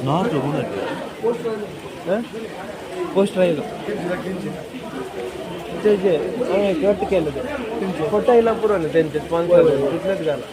नाच कोण पोस्ट राहिलो ते जे हांवें कट केलं ते फोटो येयला पुरो न्ही तेंचे स्पॉन्सर तितलेंच घाला.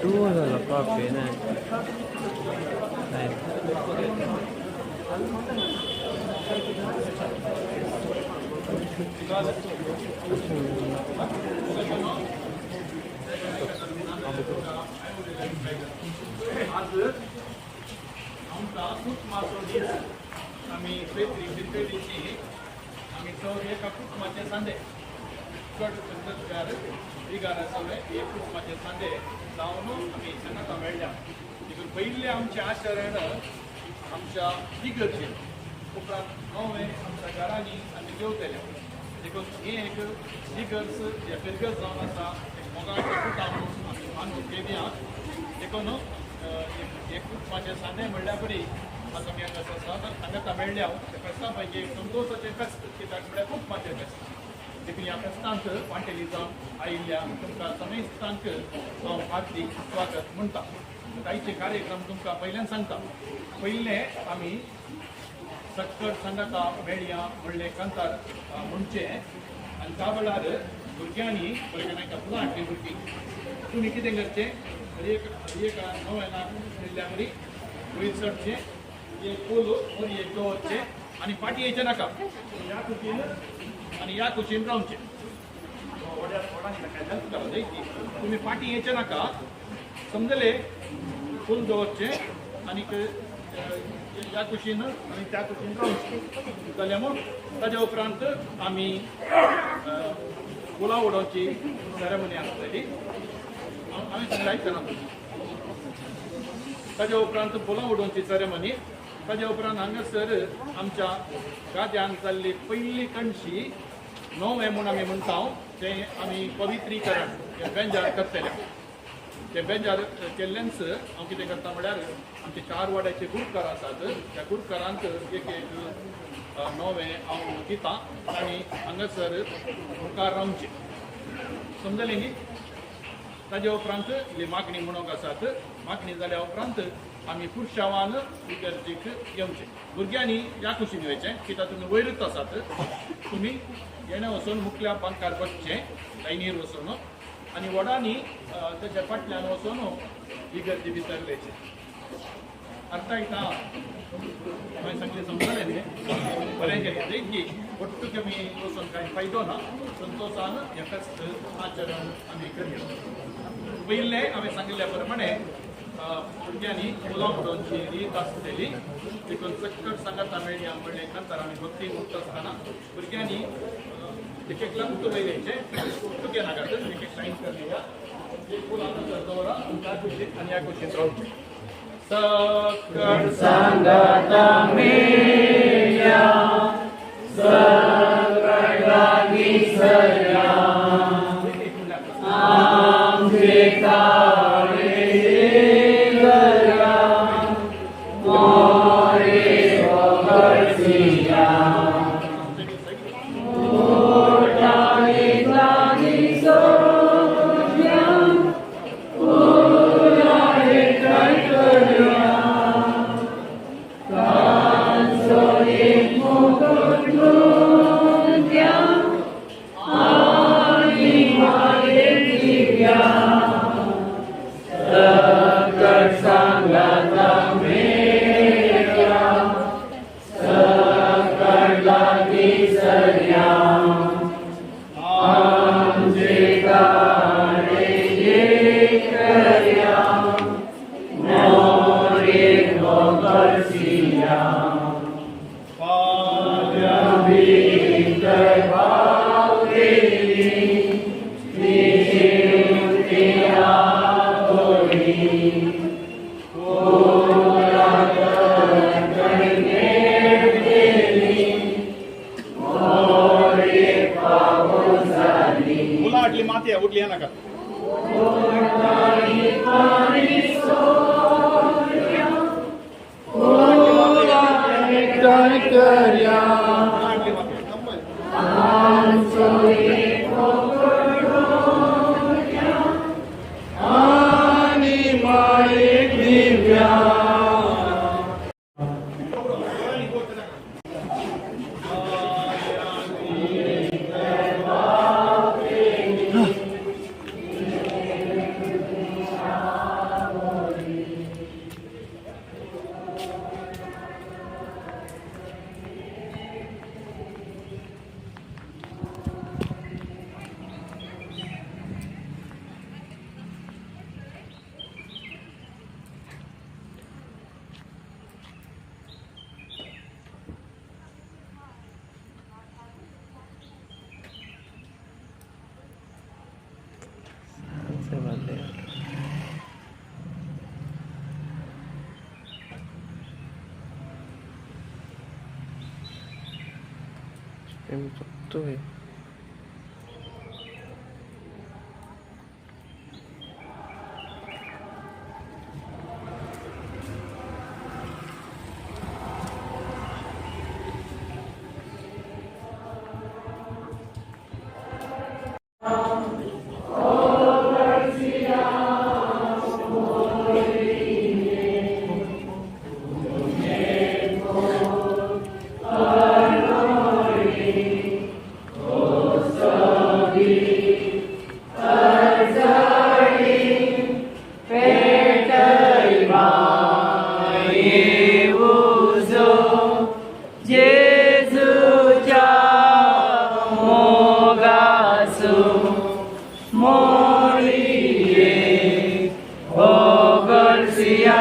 टू जालो कॉफी ना. आज आमचा कुटुंबाचो दीस. आमी पेत्री पिरपेटीची आमी चड एका कुटुंबाचे सांदे चड पद्दतकार बिगार सगळे एक कुटुंबाचे सांदे जावन आमी सांगाता मेळ्ळ्या. देखून पयलें आमचें आचरण आमच्या इगर्जेन, उपरांत नवें आमच्या घरांनी आमी जेवतले. देखून हें एक इगर्ज हे फिरगर्ज जावन आसा, एक मोगाचें कुटाम आमी मानून घेवया. देखून एक कुटुंबाचें सांदे म्हणल्यार बरी आज आमी हांगासर सांगाता मेळ्ळ्या. त्या फेस्ता पैकी एक संतोशाचें फेस्त, कित्याक म्हळ्यार कुटुंबाचें फेस्त. देखून ह्या फेस्तांत वांटेली जावन आयिल्ल्या तुमकां समेस्तांक हांव हार्दीक स्वागत म्हणटा. आयचे कार्यक्रम तुमकां पयल्यान सांगता. पयलें आमी सक्कड सांगाता मेळया म्हणलें कांतार म्हणचें आनी त्या वेळार भुरग्यांनी भुरग्यांक फुलां हाडलीं. भुरगीं तुमी कितें करचें, एक एक नव्यान दिल्ल्या बरी वयर चडचें, एक फूल एक दवरचें आनी फाटीं येयचें नाका. ह्या कुशीन आनी ह्या कुशीन रावचें. व्हड्या व्हडांनी ताका हेल्प करा जाय ती. तुमी फाटीं येयचें नाका, समजले? फूल दवरचें आनीक ह्या कुशीन आनी त्या कुशीन रावचें. जालें मग? ताज्या उपरांत आमी फुलां उडोवची सेरेमनी आसतली. हांवें सांगलें आयकना तुमी. ताज्या उपरांत फुलां उडोवची सेरेमनी. ताज्या उपरांत हांगासर आमच्या गाद्यान जाल्ली पयली कणशी नवें म्हूण आमी म्हणटा तें आमी पवित्रीकरण हें बेंजार करतले. ते बेंजार केल्ल्यानच हांव कितें करता म्हळ्यार आमचे चार वाड्याचे गुरुकार आसात, त्या गुरुकारांक एक एक नवें हांव दिता आनी हांगासर मुखार रावचें. समजलें न्ही? ताज्या उपरांत इल्ली मागणी म्हणूंक आसात. मागणी जाल्या उपरांत आमी पुरशावान इगर्जेक येवचें. भुरग्यांनी ह्या कुशीन वयचें, कित्याक तुमी वयरूच आसात. तुमी येणे वचून मुखल्या बांकार बसचें, लायनीर वचून, आनी व्हडांनी तेच्या फाटल्यान वचून इगर्जे भितर वयचें. अर्थ येता हांवें सांगलें, समजलें न्ही? बरें केलें. देखी ಒಟ್ಟು कमी वचून कांय फायदो ना. संतोशान हें फेस्त आचरण आमी करया. पयलें हांवें सांगिल्ल्या प्रमाणे भुरग्यांनी फुलां उडोवची रीत आसतली. देखून चक्कर सांगाता मेळया म्हणलें नंतर आमी भक्ती म्हणटा आसतना भुरग्यांनी एक एक लावन वयर येयचें. तुगे नाकात, एक एक लायन करुया. एक फुलां नंतर दवरा आनी त्या कुशीन आनी ह्या कुशीन रावचें. सकट सांगाता मेळया सकट लागीसरया आमचे ताळे येयल्या मोरे होगडसिया मोठाणे लागीं सोडया पुराय करया तांचो एक मुकुट गुंत्या आनी मायेक दिव्या सकट सांगाता मेळया सकट लागीसरया आमचे ताळे एकरया मोरे होगडसिया फाल्यां भितर पावतली ती शेवटी आपोली मुला हाडली माती उठली या नाका. मुला हाडली माती. आनी मायेक दिव्या. से वाले तो है. उजो जेजूच्या मोगासो मोळये होगडसिया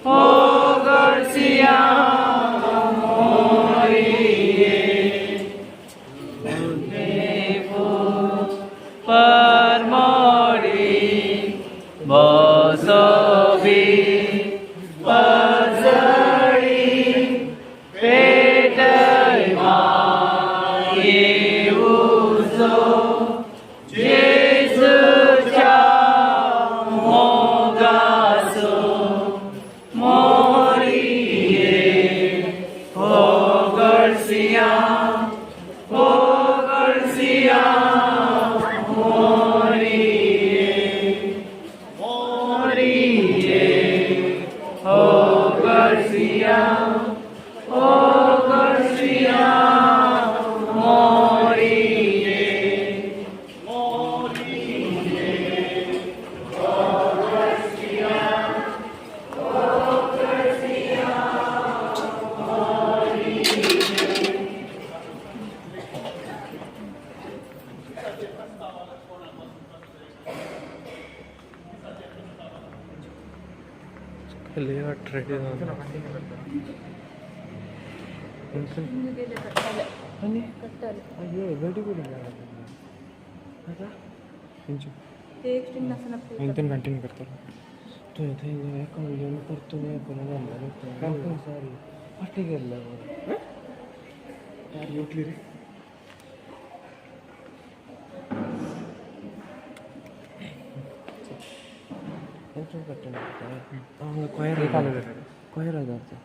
होगडसिया मोळये परमोडी बसोबी पजळी पेटय माये उजो जेजूच्या मोगासो मोरिये होगडसिया होगडसिया मोरिये मोरिये होगडसिया होगडसिया मोरिये Layout ready. అయ్యో వెరీ గుడ్. कंटिन्यू करता. थंय अकाउंट घेवन परतून हें करून घालना सारी फाटीं गेल्ले उठली रे. क्वायर क्वायर जाता.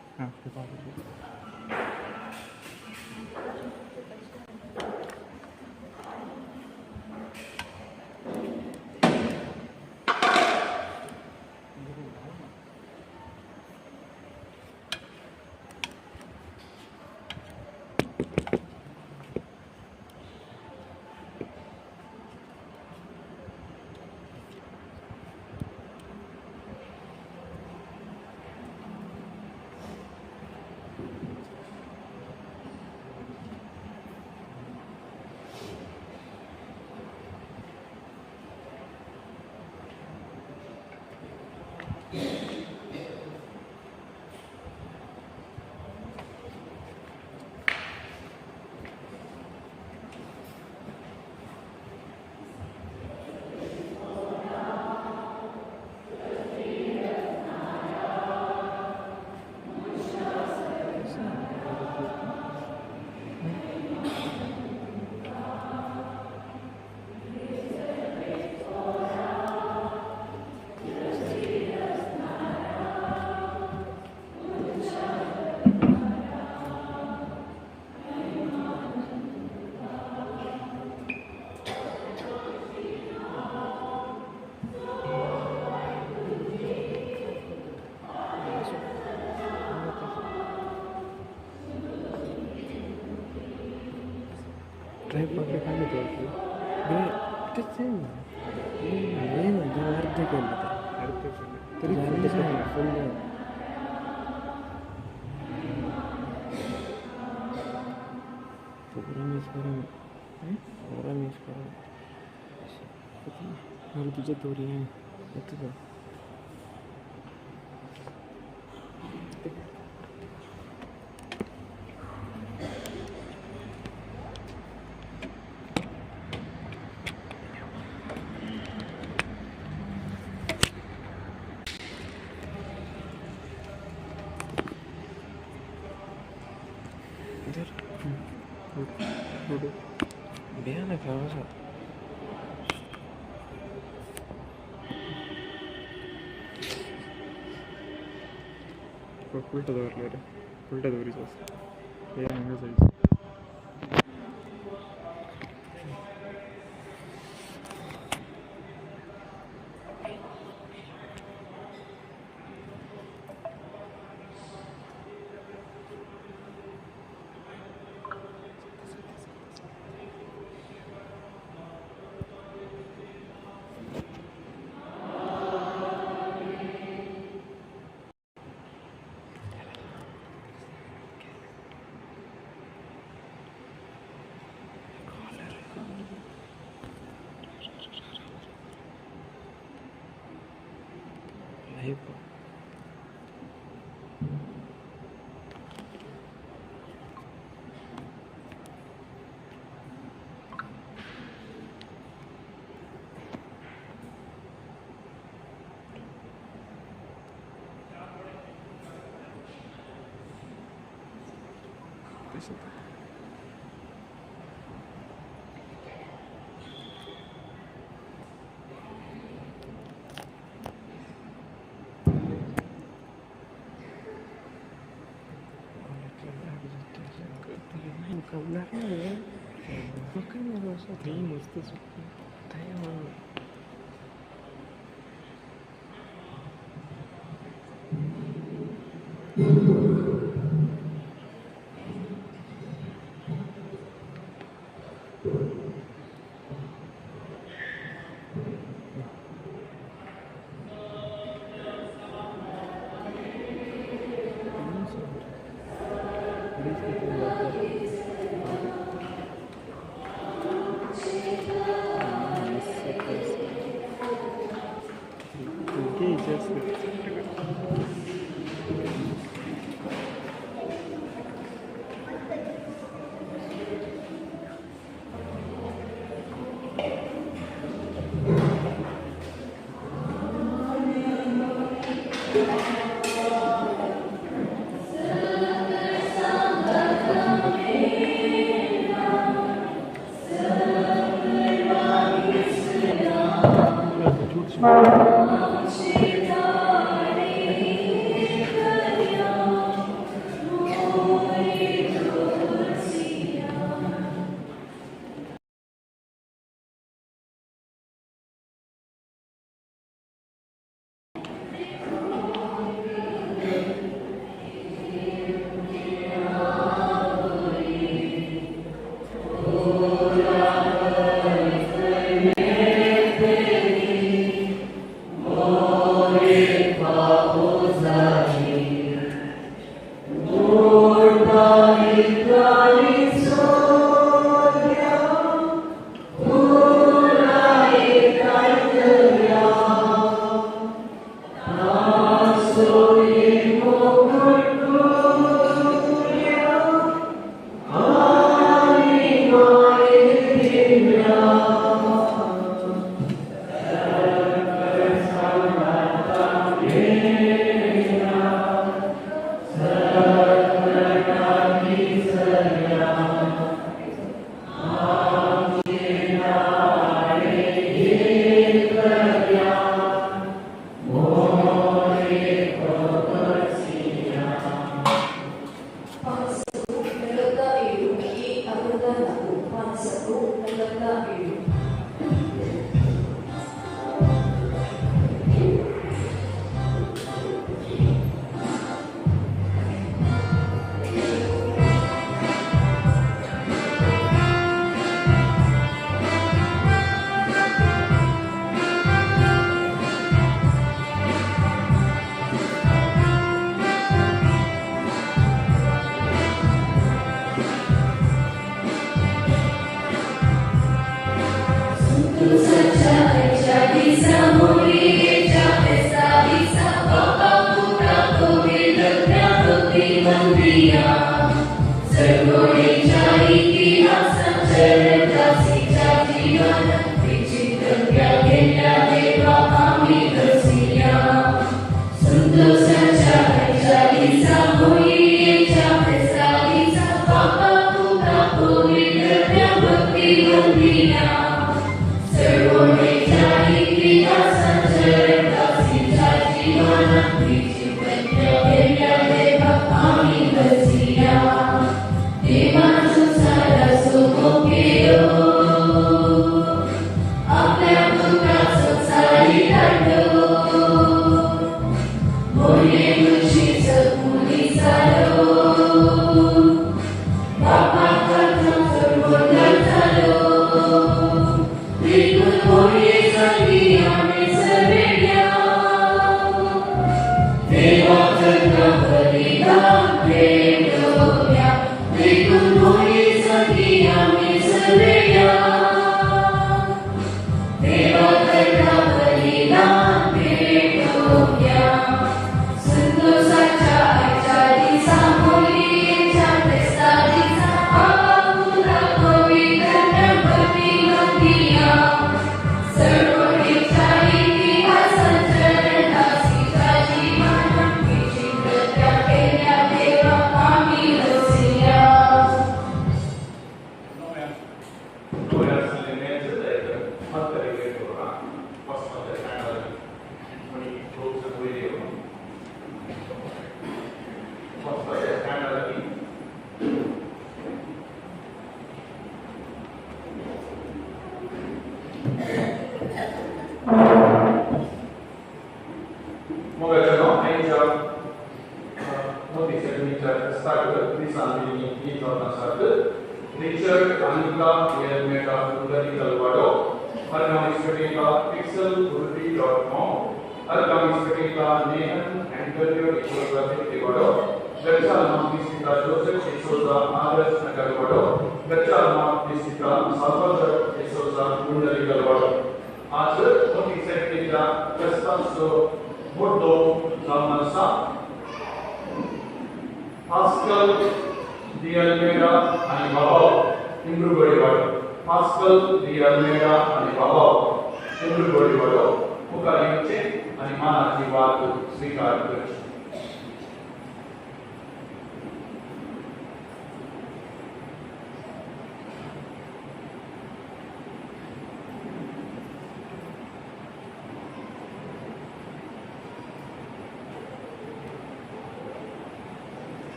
तुझे दोरी आहे. भयानक आहे. उलटा दवरले रे, उलटा दवरीचो आसा. हे हांगा जायचो.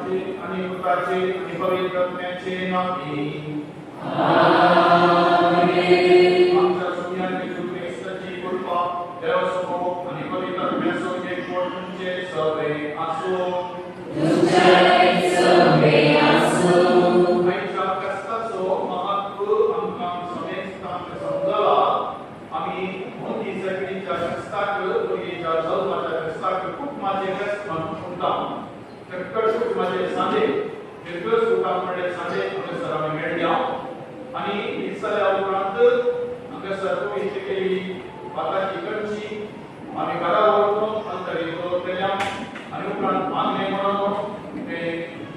बापाचे आनी पुताचे आनी पवित्र आत्म्याचे नांवी. आमच्या सुन्यान जेजू क्रिस्ताची कृपा, देवाचो मोग आनी पवित्र आत्म्याचो एकवट तुमचे सगळे आसूं. आयच्या फेस्ताचो महत्व आमकां समेस्तांक समजला. आमी मोदी सगळीच्या फेस्ताक, भुरगीच्या जल्माच्या फेस्ताक कुटुंबाचे फेस्त म्हणटा. चक्कर कुटुंबाचे सांजे निर्गस कुटुंब म्हणले सांजे हांगासर आमी मेळया आनी मीस जाल्या उपरांत हांगासर पवित्र केली भाताची कणची आमी घरा व्हरून अंतरी दवरतल्या आनी उपरांत मागणें म्हणून तें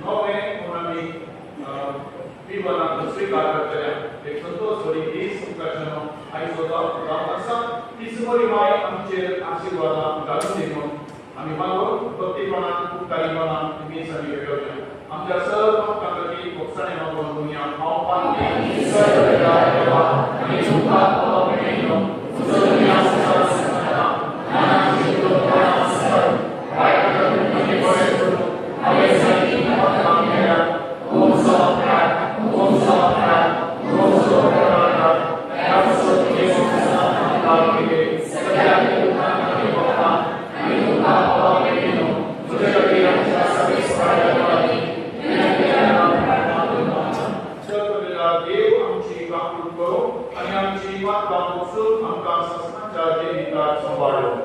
नवें म्हणून आमी पिवनाक स्विकार करतल्या. एक संतोश बरी दीस तुमकां आयचो जावन आसा. तीच बरी माय आमचेर आशिर्वादां घालून दी म्हणून आमी मागून भक्तीपणान उपकारीपणान मीस आमी घेवया. आमच्या सर्व भक्तां खातीर भोगसणें मागून दुनिया हांव पांती देवा आनी तुमकां देव आमची काकूट करूं आनी आमची वाटपां वचून आमकां सस्नाच्या जिविताक सांबाळूं.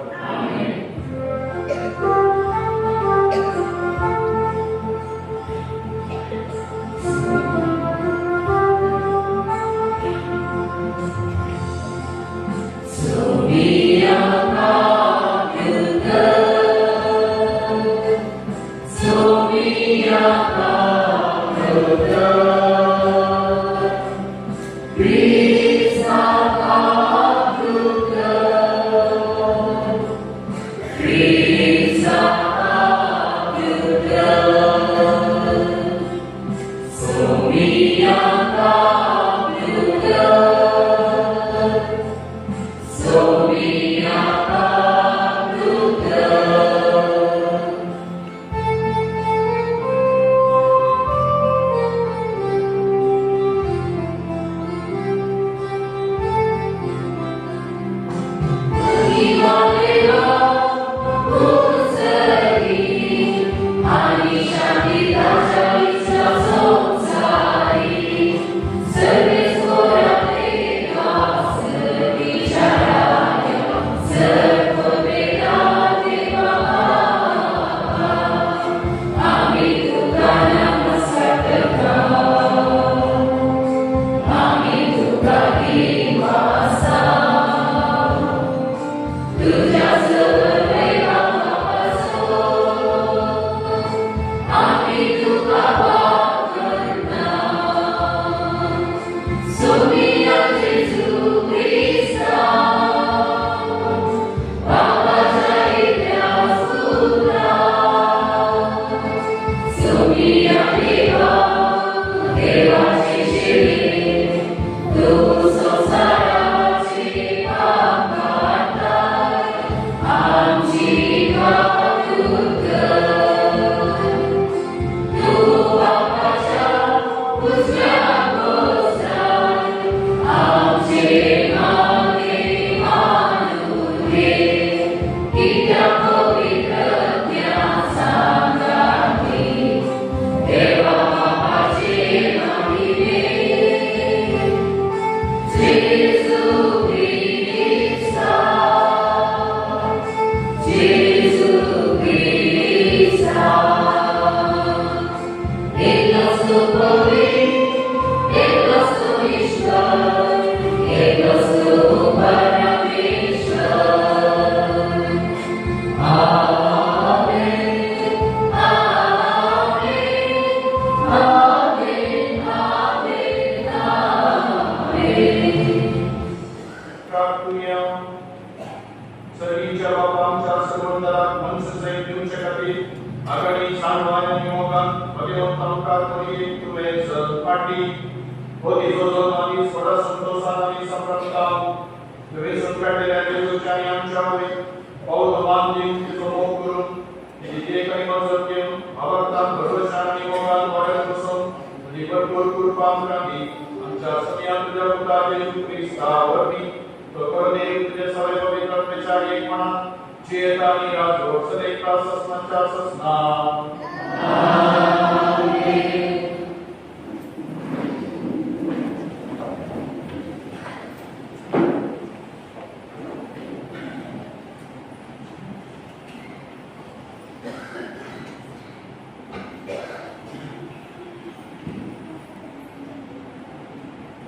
एका सस्नाच्या सस्ना.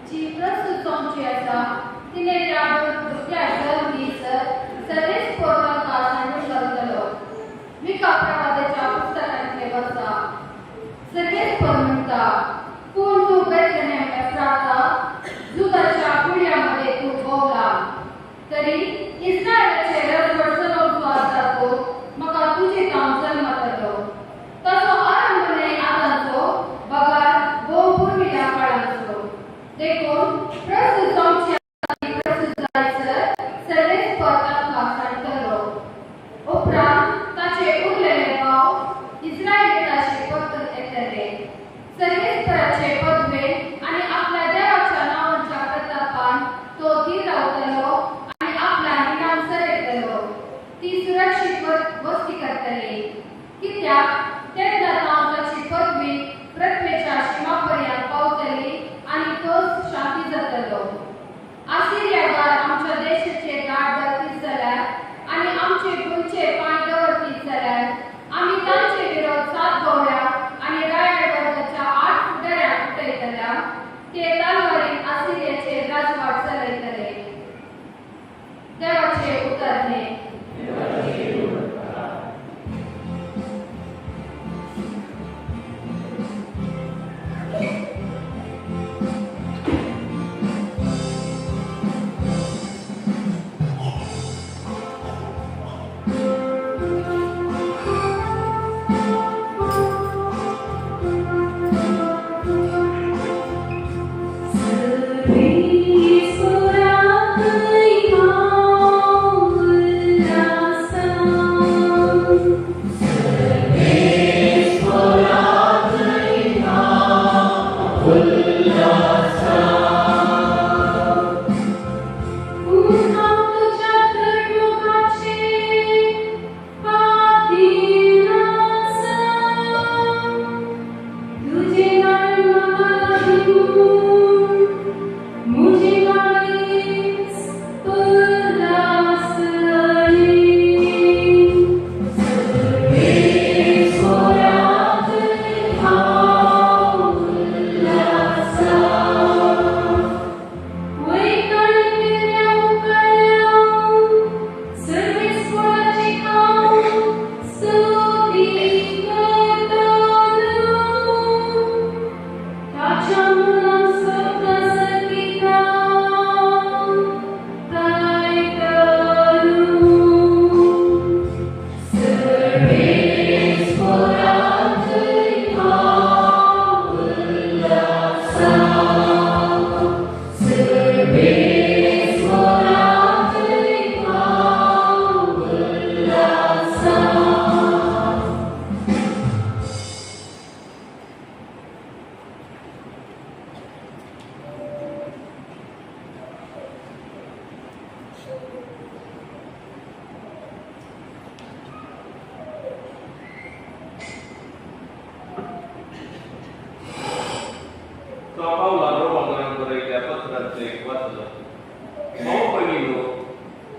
जी प्रस्तुत जावची आसा तिणे त्या भुरग्या दीस सर्वेस पोरकांका सांडून घालतलो. मिका प्रवादाच्या पुस्तकांतले बसा सर्वेस पोर म्हणटा, पूण तूं बेथलेहेम एफ्राता, जुदाच्या कुळयामध्ये तूं भोवला, तरी इस्रायलाचे रजवट चलोवचो आसा तो म्हाका तुजे काम जल्मतलो. तसो आरंभ न्हय आतांचो, बगर भोव पुर्विल्ल्या काळाचो. देखून प्रस्तुत जावची आसा ती प्रस्तुत जायसर सर्वेस पोर तांकां सांडटलो. उपरांत ताचे उरलेले भाव इस्रायलिटाचे परतून येतले. सर्वेस्पराचे पदवेन आनी आपल्या देवाच्या नांवाच्या प्रतापान तो थीर रावतलो आनी आपल्या इनाम सरयतलो. ती सुरक्षीत वस्ती करतली, कित्याक तेन्ना हांव ताची पदवी पृथ्वेच्या शिमा पर्यंत पावतली आनी तोच शांती जातलो. आसिरियागार आमच्या देशाचे गाड धरतीत जाल्यार आनी आमचे भुंयचे पांय दवरतीत जाल्यार आमी तांचे विरोध 7 गवळ्या आनी रायाळ वर्गाच्या 8 फुडाऱ्यांक उठयतल्या. ते तलवारीन आसिरियाचे राजवाट चलयतले. देवाचे उतर हें.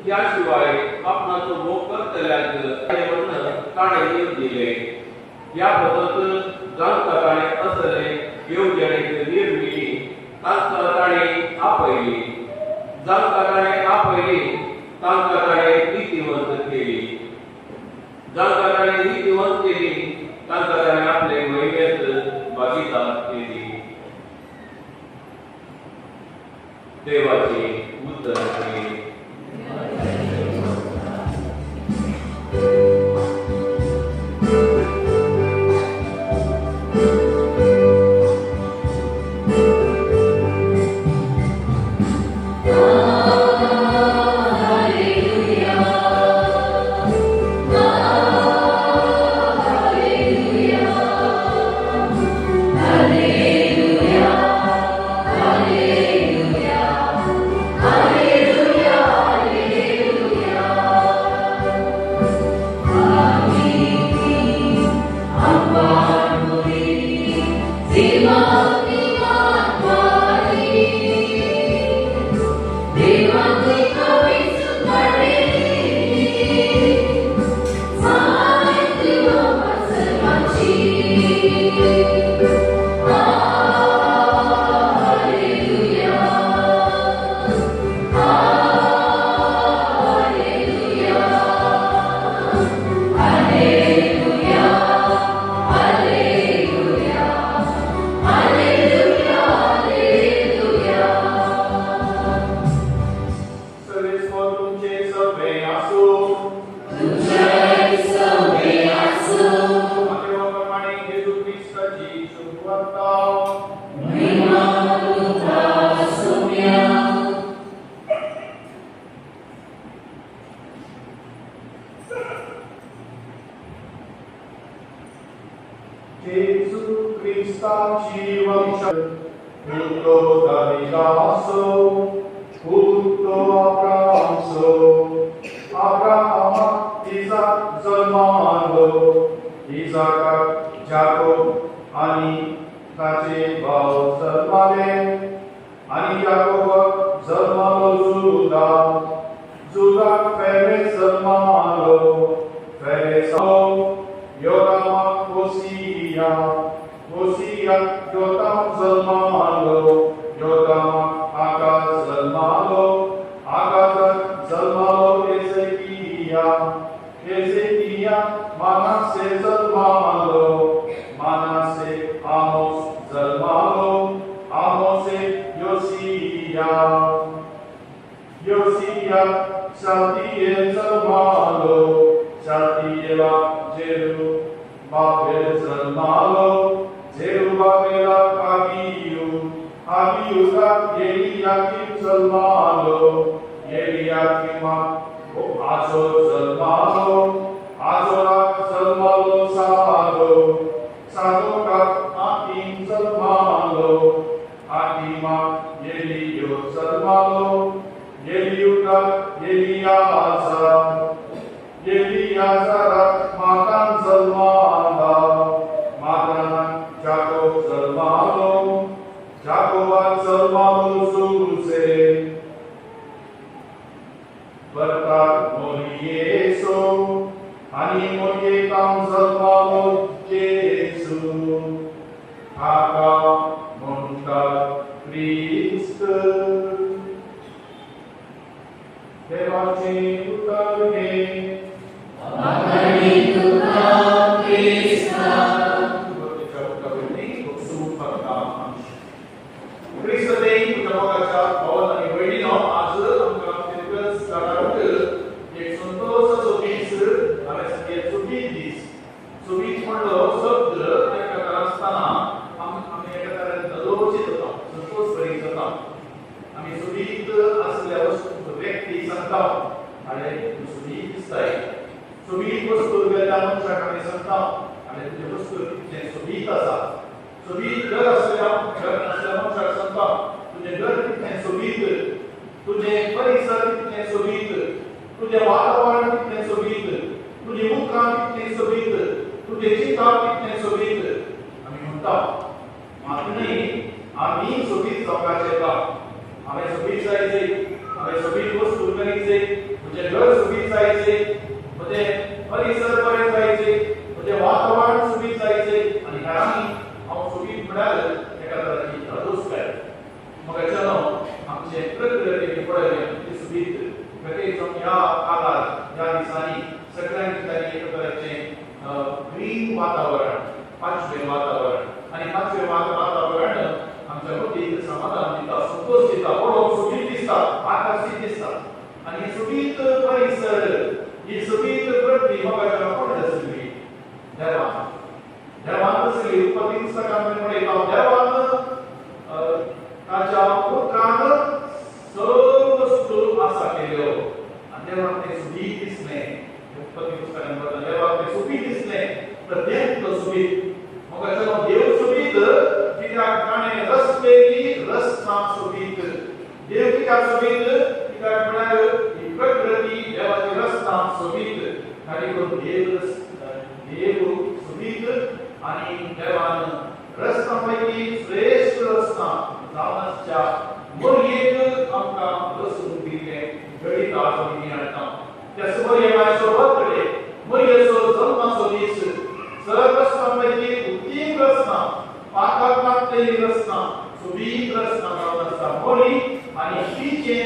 याशिवाय आपणाचो मोग करतल्याक ताणें दिले. ह्या पदत जांकां ताणें असले येवजणेक निर्मिली तांकां ताणें आपयली, जांकां ताणें आपयली तांकां ताणें नीतिवंत केली, जांकां ताणें नीतिवंत केली तांकां ताणें आपले महिमेंत भागीदार केली. देवाची उतर. Hallelujah. जेजू क्रिस्ताची वंश पुतो दाविदाचो पुतो अब्राहामचो अब्राहामाक इसाक जल्मालो इसाकाक जाकोब आनी ताचे भाव जल्माले आनी जाकोबाक जल्मालो जुदा जुदाक फेरेस जल्मालो फेरेसाक योतामाक होसिया होसियाक योताम जल्मालो योतामाक आकाज जल्मालो आकाजाक जल्मालो एजेकिया एजेकिया मानासे जल्मालो मानासे आमोस जल्मालो आमोसे योसिया योसिया शाल्तिएल जल्मालो शाल्तिएलाक जेरुबाबेल जल्मालो जेरुबाबेलाक आबियू आबियूदाक एलियाकीम जल्मालो एलियाकीमाक आजोर जल्मालो आजोराक जल्मालो सादोक सादोकाक आकीम जल्मालो आकीमाक एलियो जल्मालो एलियुदाक एलियाजार एलियाजाराक मातान जल्माला मातानाक जाकोब जल्मालो जाकोबाक जल्मालो जुजे बरताक मोरियेसो आनी मोरियेताम जल्मालो जेजू हाका म्हणटात क्रिस्त. देवाचें उतर हें. क्रिस्त देव तुझ्या मोगाच्या भावान आनी भयणीनो आज आमकां तिरकस एक संतोषाचो दीस हांवें सांगें सोबीत दीस. सोबीत म्हणलो शब्द एका आसतना आमी एका तरेन नदोशीत जाता संतोष भरीत जाता. आमी सोबीत आसल्या वस्तू व्यक्ती सांगता आनी तूं सोबीत दिसताय. सोबीत वस्तू गेल्ल्या मनशाक आमी सांगता आनी तुजें वस्तू कितलें सोबीत आसा. सोबीत घर आसल्या मनशाक सांगता तुजें घर कितलें सोबीत, तुजें परिसर कितलें सोबीत, तुजें वातावरण कितलें सोबीत, तुजीं उतरां कितलीं सोबीत, तुजें चिंतप कितलें सोबीत आमी म्हणटा. मात न्हय आमी सोबीत जावपाचें येता. हांवें सोबीत जायचे, हांवें सोबीत वस्तू करीचे, म्हजें घर सोबीत जायचे, म्हजें परिसर बरें जायचे, म्हजें वातावरण सोबीत जायचे आनी हेरांनी हांव सोबीत म्हळ्यार एका तराची धादोसकाय. मगाच्यानो आमचें प्रकृती पळयलें ती सोबीत ह्या काळार ह्या दिसांनी सगळ्यांनी तांणी एका तराचें ग्रीन वातावरण, पांचवें वातावरण आनी पांचवें वातावरण आमच्या मतीक समाधान दिता, संतोश दिता, पळोवंक सोबीत दिसता, आकर्शीत दिसता. आनी सोबीत परिसर ही सोबीत प्रकृती मगाच्यानो कोण आसली? देवान. देवान आसली. उत्पत्ती पुस्तकांत पळयता देवान ताच्या उतरान सर्व वस्तू आसा केल्यो आनी देवाक तें सोबीत दिसलें. उत्पत्ती पुस्तकांत वता देवाक तें सोबीत दिसलें तर देव तो सोबीत. मगाच्यानो देव सोबीत कित्याक ताणें रचलेली रचना सोबीत. देव कित्याक सोबीत? कित्याक म्हळ्यार ही प्रकृती देवाची रचना सोबीत. ताणी करून देव देव सोबीत आनी देवान रचना पैकी श्रेश्ठ रचना जावन आसच्या मोरयेक आमकां रचून दिल्लें घडीत आज आमी हाडटा. त्या मोरयेचो बर्थडे, मोरयेचो जल्माचो दीस, सर्व रचना पैकी उत्तीम रचना, पाकाक लागलेली रचना, सोबीत रचना जावन आसता मोरी आनी तिचें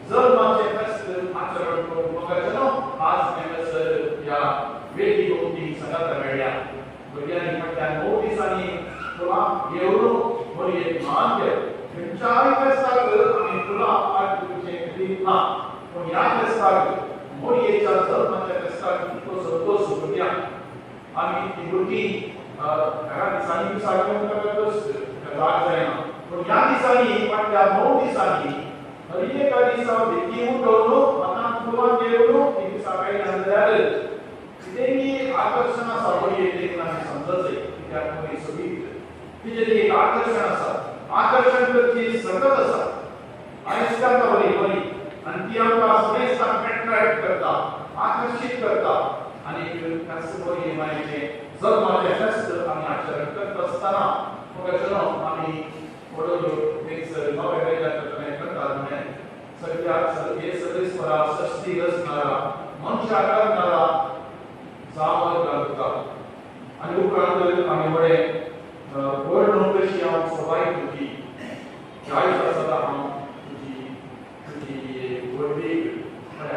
जल्माचें फेस्त आचरण करून मगाच्यानो आज हांगासर ह्या वेदी भोंवती सांगाता मेळ्ळ्या. भुरग्यांनी फाटल्या 9 दिसांनी फुलां घेवन मोरयेक मान केलो. खंयच्याय फेस्ताक आमी फुलां हाडचें रीत ना, पूण ह्या फेस्ताक मोरयेच्या जल्माच्या फेस्ताक इतलो संतोश भुरग्यांक. आमी ती भुरगीं ह्या दिसांनी सारकें ताका कश्ट राग जायना, पूण ह्या दिसांनी फाटल्या 9 दिसांनी हर एका दिसा बेगीन उठोवन हातांत फुलां घेवन ती दिसा काडली जाल्यार कितेंय आकर्शण आसा मोरयेक देखून आमी समजत. तिचें ती एक आकर्शण आसा, आकर्शण करची सकत आसा आनी करता बरी बरी आनी ती आमकां समेस्तांक एट्रॅक्ट करता, आकर्शीत करता. आनी बरी मायेचें जल्माचें फेस्त आमी आचरण करता आसतना मोगाचें आमी वडोलो थंयसर नवे वेगळ्या करतात म्हणें सगळ्या हे सर्वेस्परा सश्टी रचणारा मनशा करणारा जावं घालता. आनी उपरांत आमी व्हडें वर्णूक कशी हांव सबाय तुजी जायत आसता हांव तुजी तुजी व्हडवीक.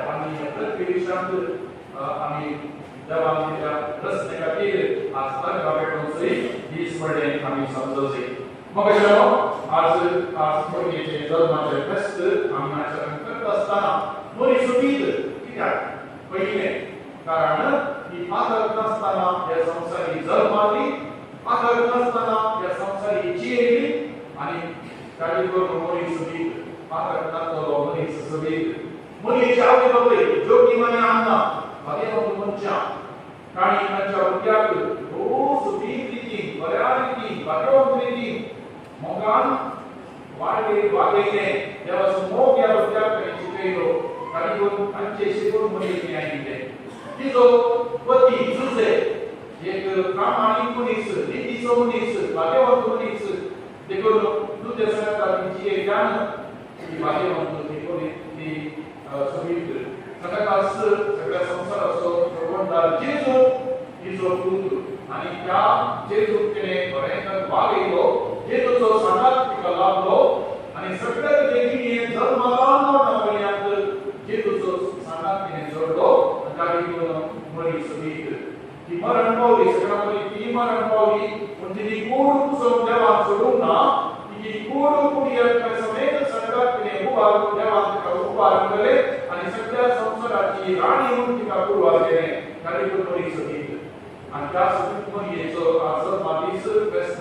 आमी प्रत्येक विशांत आमी देवान दिल्या रस्ते खातीर आज तांकां पेटोवचोय दीस पडले आमी समजोवचें. मग आज आज मोरयेचें जल्माचें फेस्त आमी आचरण करता आसतना मोरी सोबीत कित्याक? पयलें कारण ही पातक नासतना ह्या संवसारी जल्माली, पातक नासतना ह्या संवसारी जियेली आनी ताजी करून मोरी सोबीत, पातक नासतलो मनीस सोबीत. मोरयेची आवय बापूय जोखीम आनी आन्ना भाग्यवंत मनशां तांणी तांच्या भुरग्याक भोव सोबीत रितीन, बऱ्या रितीन, भाग्यवंत रितीन मोगान वाडले वागयलें. देवाचो मोग ह्या भुरग्याक ताणें शिकयलो, ताणी करून तांचे शिकून मनीस आयिल्लें. तिजो पती जुजे एक प्रामाणीक मनीस, नितीचो मनीस, भाग्यवंत मनीस. देखून तुजे सांगता तिची ज्ञान ती भाग्यवंत, ती ती सोबीत. सगळ्यास सगळ्या संवसाराचो सोडवणदार जेजू तिजो पूत आनी त्या जेजूक तिणें बरें वागयलो, जेजूचो सांगात तिका लाभलो आनी सगळ्या जिणेंत जल्माला मरणापर्यंत जेजूचो सांगात तिणें जोडलो आनी ताका मरी सोबीत. ती मरण पावली, सगळ्या पयलीं ती मरण पावली, पूण तिची कूड पुसोवन देवाक सोडूंक ना. तिची कूड कुडयेक समेत सगळ्याक तिणें उबारून देवान तिका उबारून केलें आनी सगळ्या संवसाराची राणी म्हणून तिका कुरवार केलें. ताका मरी सोबीत. आनी त्या सोबीत मरयेचो आज दीस फेस्त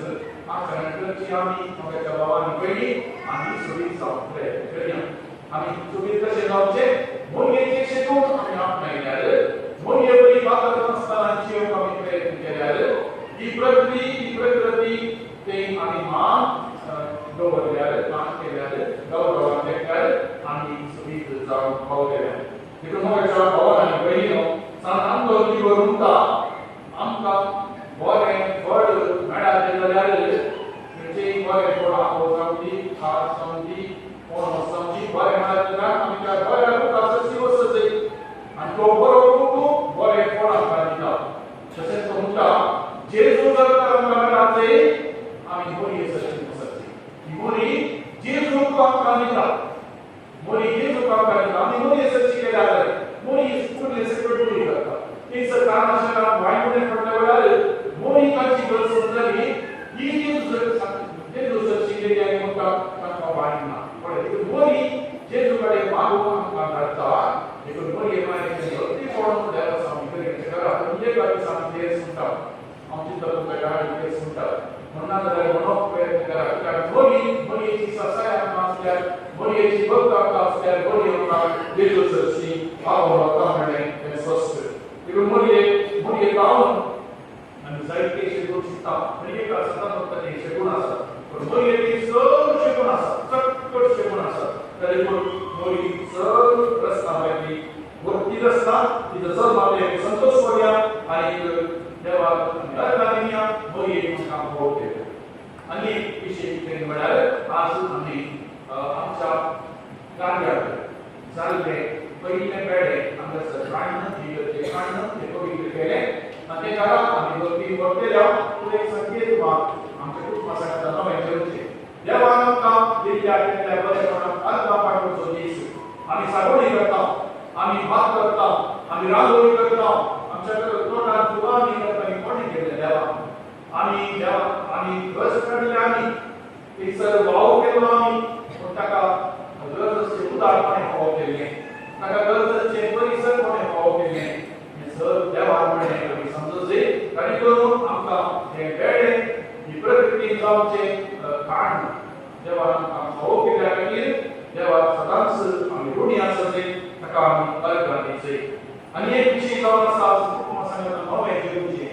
आचरण करची आमी मोगाच्या भावांनी पयलीं आमी सोबीत जावंक प्रयत्न करया. आमी सोबीत कशें जावचें? मोरयेचें शिकून आमी आपणायल्यार, मोरये बरी पातक नासतना जियोंक आमी प्रयत्न केल्यार ही प्रकृती ही प्रकृती ते आमी मान दवरल्यार, मान केल्यार, गौरवान देखल्यार आमी सोबीत जावंक पावतले. देखून मोगाच्या भावान आनी भयणीनो, सान आमचो लिबर म्हणटा आमकां बरें फळ मेळाचें जाल्यार खंयचेंय बरें फळ आंबो जावं दी, खाज जावं दी, पणस जावं दी, बरें मेळत जाल्यार आमी त्या बऱ्या रुखार सशी वचत आनी तो बरो रूख बरें फळ आमकां दिता. तशेंच तो म्हणटा जेजू जर तर आमकां मेळाचें आमी मोरये सशी वचत. ही मोरी जेजूक आमकां दिता, मोरी जेजूक आमकां दिता. आमी मोरये सशी केल्यार मोरी फुडले सकयल मोरी करता. थंयसर कारणाशाला वायमुणे पडल्या वेळार मोरी तांची गरज समजली, ही जेजू सरशी गेली आनी म्हणटा तांकां वायन ना. पळय देखून मोरी जेजू कडेन मागून आमकां धाडटा. देखून मोरये मायेचें भक्तीपण देवास आमी करीत करा. एका दिसा आमी तेच म्हणटा, हांव चिंता तुमकां घरा तेच म्हणटा म्हणना जाल्यार म्हणप प्रयत्न करा. कित्याक मोरी मोरयेची सासाय आमकां आसल्यार, मोरयेची भक्त आमकां आसल्यार मोरी आमकां जेजू सरशी पावोवन वता म्हणलें तें स्पश्ट. देखून मोरये मोरये पावून आमी जायते शेगूण शिकता. मोरये सदां ते शेगूण आसा, पूण मोरये ती चड शेगूण आसा, चड शेगूण आसा. देखून मोरी चड रस्ता मेळटली, भक्ती रस्ता तिचो जल्माचें संतोश करया आनी देवाक अर्घां दिया. मोरये आमकां भोव केलें. आनी एक विशय कितें म्हळ्यार आज आमी आमच्या कार्याक जाल्लें पयलें पेडे हांगासर काडून इगर्जे काडून तें पवित्र केलें आनी तें घरा आमी भक्ती व्हरतल्या. पूण एक संकेत आमच्या कुटुंबा सांगता नवें जेवचें. देवान आमकां दिल्ल्या केल्ल्या बरेपणाक अर्घां पाठोवचो दीस. आमी सागोणी करता, आमी भात करता, आमी रांदोळी करता, आमच्या तोंडार फुलां आमी करता. आनी कोणें केल्लें? देवान. आमी देवा आमी रस काडले, आमी थंयसर वावर केलो आमी, पूण ताका गरज आसचें उदार कोणें फावो केल्लें? ताका गरज आसचें परिसर कोणें फावो केल्लें? हें सर देवान म्हणलें आमी समजूं. ताणी करून आमकां हें वेळें ही प्रकृती जावचें कारण देवान आमकां फावो केल्ल्या खातीर देवाक सदांच आमी ऋणी आसचे, ताका आमी अर्घां दिवचे. आनी एक विशय जावन आसा कुटुंबा सांगता नवें जेवचें.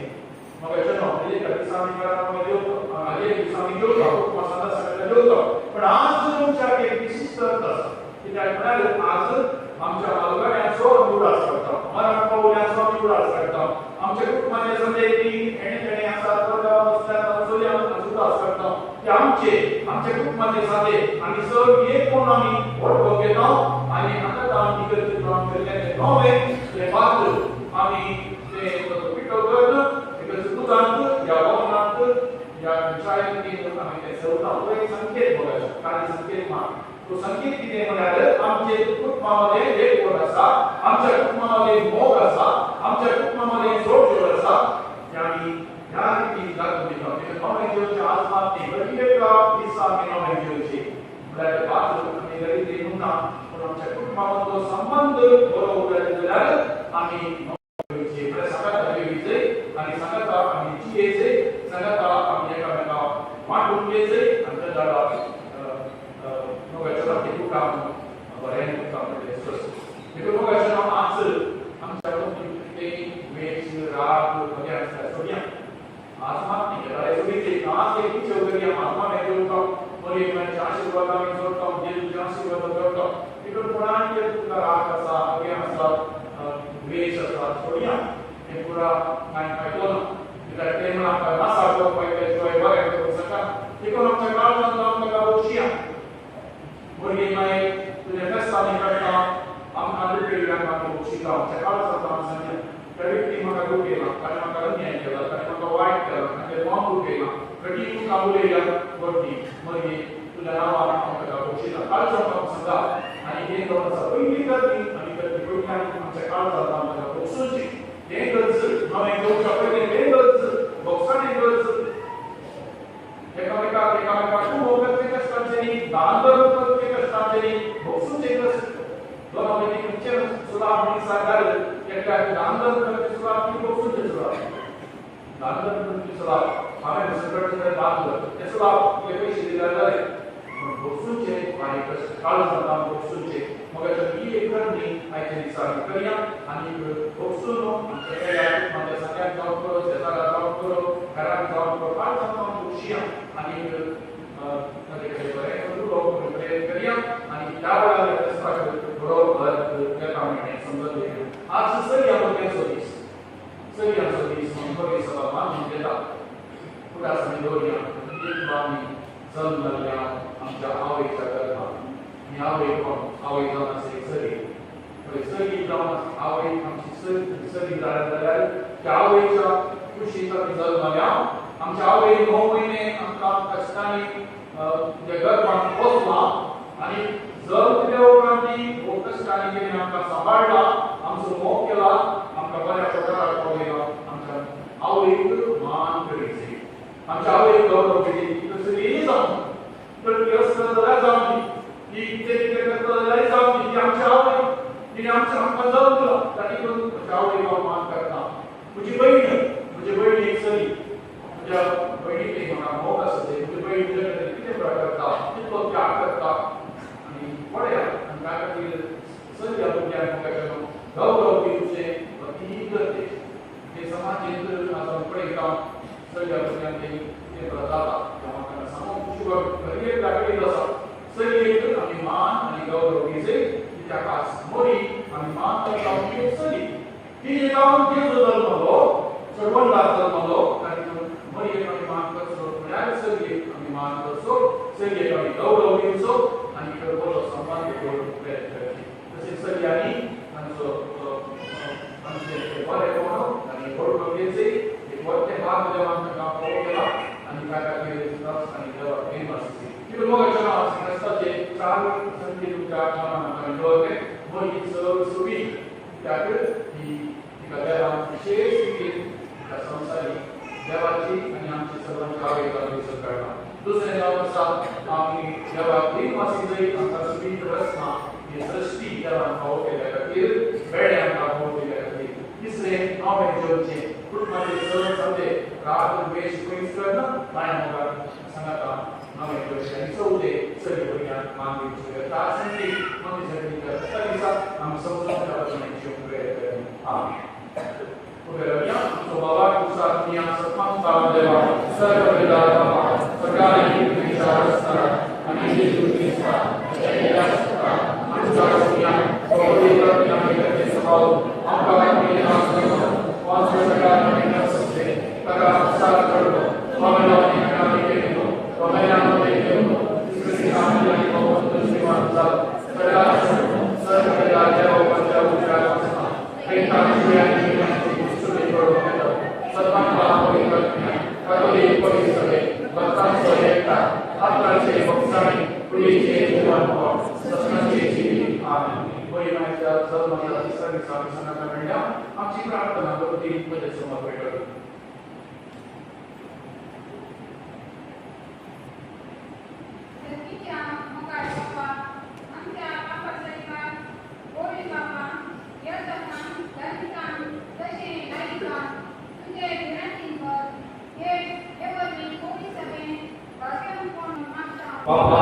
म्हाका चलो एका दिसा आमी घरा नवें जेवता, एक दिसा आमी कुटुंबाचे संदे ती हेणे तेणे आसा चलया करता की आमचे आमच्या कुटुंबाचे सादे आमी सग एक म्हणून आमी वळखून घेता आनी हांगा आमी इगर्जेंत आमी केल्लें नवें तें पात्र आमी तें पिठो करून इगर्ज दुदांत या वखदांत या चायेंत आमी तें सेवता. तो एक संकेत बघा काणी संकेत मान. तो संकेत कितें म्हळ्यार आमचे कुटुंबा मदें एकवट आसा, आमच्या कुटुंबा मदें मोग आसा, आमच्या कुटुंबा मदें जोडजोड आसा. आमी ह्या रितीन दाखोवन दिता. नवें जेवचें आज मात न्ही, बरी एका दिसा आमी नवें जेवचें म्हळ्यार तें पात्र आमी गरीब म्हणना, पूण आमच्या कुटुंबा मदलो संबंद बरो उरले जाल्यार आमी नवें जेवचें. म्हळ्यार सांगाता घेवचें आनी सांगाता आमी जियेचें, सांगाता आमी एकामेका वांटून घेवचें आनी त्या जाल्यार मोगाचें आमचें कुटाम बरें कुटाम म्हणलें स्वस्थ. देखून मोगाचें नांव आज आमच्या द्वेष राग वगैरे आसता सोडया. आज मात न्ही जाल्यार सोडीचे आज एक विचार करिया. आत्मा मागीर जेवता मरियमाच्या आशिर्वाद आमी जोडटा, जेजूच्या आशिर्वाद जोडटा. देखून कोणाक तुमकां राग आसा, वगैरे आसा, द्वेष आसा सोडया. हें पुरा कांय फायदो ना. कित्याक तें म्हणून आमकां नासा करपाक त्या शिवाय बरें करूंक शकना. देखून आमच्या काळजांत जावन ताका बक्षिया. भुरगीं मागीर तुजें फेस्त आमी काडटा, आमकां दुखयल्ल्याक आमी बक्षिता. आमच्या काळजांत आमी सांगया त्या व्यक्ती म्हाका दुखयला, ताणें म्हाका अन्याय केला, ताणें म्हाका वायट केला, ताणें मन दुखयला, कठीण तुका उलयल्या वरती मागीर तुज्या नांवान हांव ताका बक्षिता. काळजांत आमी सांगा आनी हें जावन आसा पयली करती आनी करती पयली आमच्या काळजांत आमी ताका बक्षुची. तें गरज नवें घेवच्या पयलीं तें गरज बक्षाणें गरज. एकामेकाक एकामेकाक मोग करचें कश्टांचें न्ही, दान करचें कश्टांचें न्ही, बक्षुचें कश्ट. दोनां मदीं खंयचें सुलाभ म्हणून सांगल्यार एकट्याक दान करचें सुलाभ की बक्षुचें सुलाभ? दान करचें सुलाभ. हांवें दुसरे कडेन दान कर तें सुलाभ, तुगे पयशे दिल्यार जालें. पूण बक्षुचें भारी कश्ट. काळजांत आमी बक्षुचें. मगाच्या ही एक करणी आयच्या दिसा आमी करया आनी बक्षून आमच्या पेल्याक म्हाज्या सांग्याक जावं करो, शेजाराक जावं करो, घराक जावं करो, काळजांत आमी बक्षुया आनी ताजे कडेन बरें उलोवप प्रेम करया आनी त्या वेळार फेस्ताक बरो येता म्हणलें समजून घेवया. आज चलया भुरग्यांचो दीस, चलयांचो दीस म्हणून बरी सभा मानून घेता. फुडास आमी दवरया एक आमी जल्म जाल्ल्या आमच्या आवयच्या गर्भात. आनी आवय कोण? आवय जावन आसा एक चली. पळय चली जावन आवय आमची चली जाल्या जाल्यार त्या आवयच्या कुशींत आमी जल्मल्या. आमच्या आवय 9 म्हयने आमकां कश्टांनी गर्भात पोसलां आनी जल्म दिल्या उपरांत ती खूब कश्टांनी तिणें आमकां सांबाळ्ळा, आमचो मोग केला, आमकां बऱ्या प्रकाराक पावयला. आमच्या आवयक मान करीची, आमच्या आवयक गौरव दिली. ती कसलीय जावं, तर ती आसता जाल्यार जावं दी, ती कितें कितें करता जाल्यार जावं दी, ती आमच्या आवय, तिणें आमच्या आमकां जल्म दिला. ताणी करून म्हज्या आवयक हांव मान करता. म्हजी भयण, म्हजी भयण एक चली, म्हज्या भयणीक म्हाका मोग आसा. म्हजी भयण म्हज्या कडेन कितें करता, कितलो त्याग करता आनी पळया. आनी त्या खातीर चलया भुरग्यांक मोगाचें गौरव दिवचें ती गरजेचें. ते समाजेंत आज आमी पळयता चलया भुरग्यांक कितें जाता तें म्हाका सांगूंक खुशी हर एक आसा. चलयेक आमी मान आनी गौरव दिवचें कित्याक आज मोरी आमी मान करता ती एक चली. ती जावन जेजू जल्मलो, चडवंडार जल्मलो, ताणी मरियेक आमी मान करचो म्हळ्यार चलयेक आमी मान करचो, चलयेक आमी गौरव दिवचो आनी बरो सन्मान दवरूंक प्रयत्न करचे. तशेंच चलयांनी आमचो आमचें बरें आनी वळखून घेवचें. एक मोठें भाग देवान तांकां फावो केला आनी त्या खातीर आनी देवाक प्रेम आसची. देखून मोगाचें नांव क्रिस्ताचें 4 संकेत तुमच्या मनान आमी दवरलें. मरी चड सोबीत कित्याक ही तिका देवान विशेश रितीन तिका संवसारी देवाची आनी आमची सर्वांची आवय जावन काडला. दुसरें जावन आसा आमी देवाक प्रेम आसी आमकां सोबीत रचना ही सृश्टी देवान फावो केल्या खातीर, वेळे आमकां फावो केल्या खातीर. तिसरें नवें जेवचें कुटुंबाचे सण सामके राग द्वेष पयस करना माया मोगान सांगाता नवें जेवचें. आनी चवथें चली भुरग्यांक मान दिवचें. चार संदी मनीस दिसा आमी समजून त्या प्रयत्न करया. आमीन. आमचो बाबा देवा सर्व आमकां ताका संवसार घडलो, तो मेलो आनी आमी केलो, तो मेल्यान केलो, आमची प्रार्थना करून मध्ये समर्पित करू. Oh.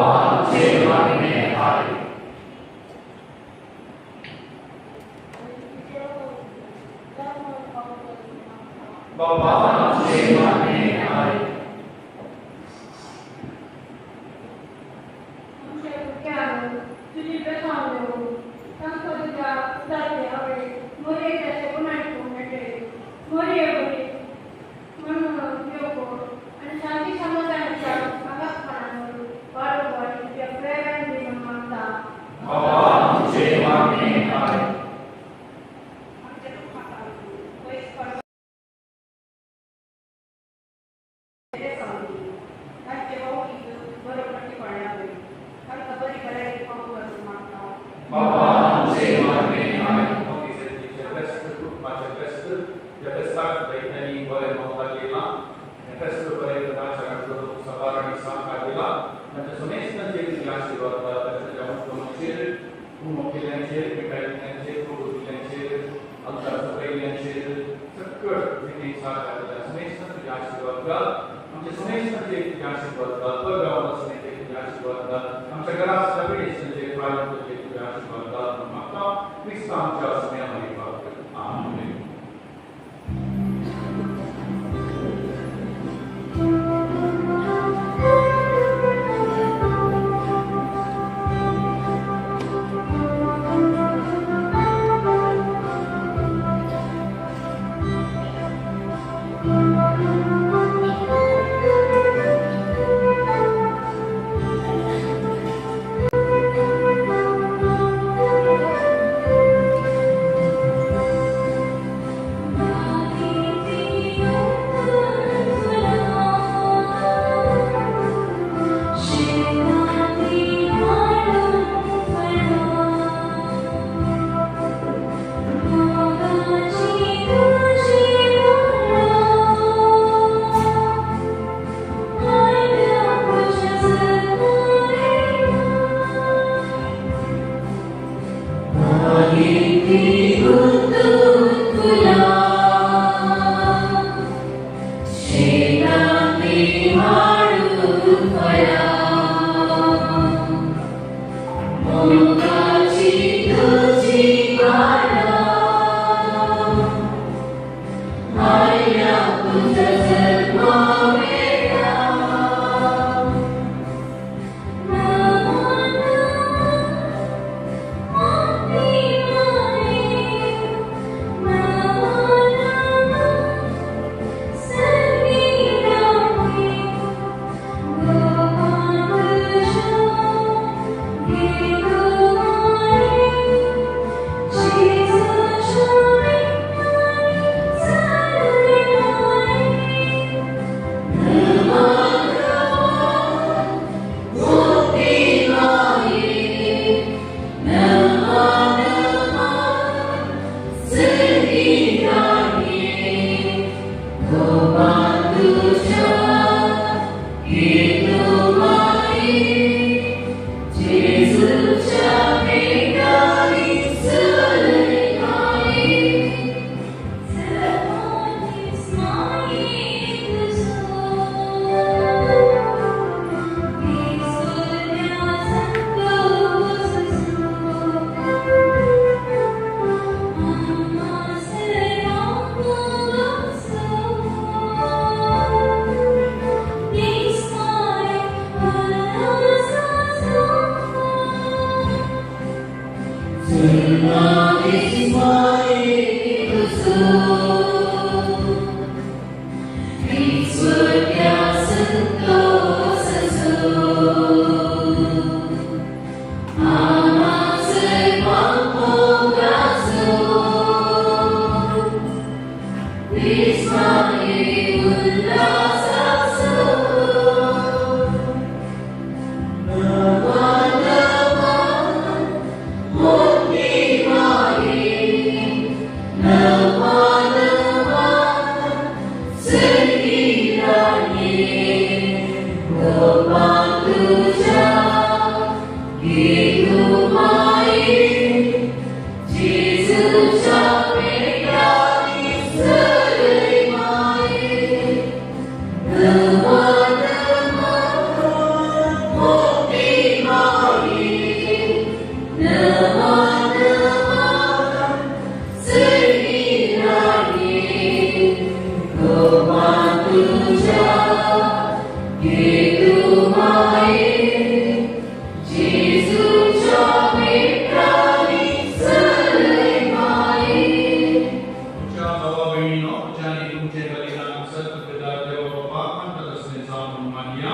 तुमच्या भावा भयणीनो, तुमच्या तुमचे बलिदान सत्य देवा बाबा मानतात असलें जावं म्हणून मानया.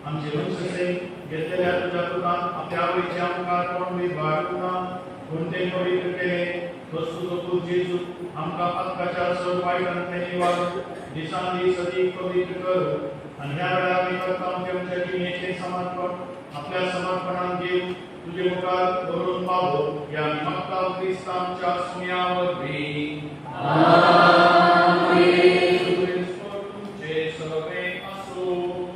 आमचे मनससे घेतलेल्या तुझ्या तुकान आपल्या आवडीच्या मुखार कोण वाडूना कोणते पवित्र केले वस्तू तू जेजू आमकां पातकाच्या चड वायटांतलें निवारून दिसान दीस अदीक पवित्र कर आनी ह्या वेळार आमी करता आमच्या जिणेचें समर्पण आपल्या समर्पणान घेवन तुजे मुखार दवरून पावो ह्या आमी मागता क्रिस्तांच्या सुम्या वरवीं. तुमचे सगळे आसूं.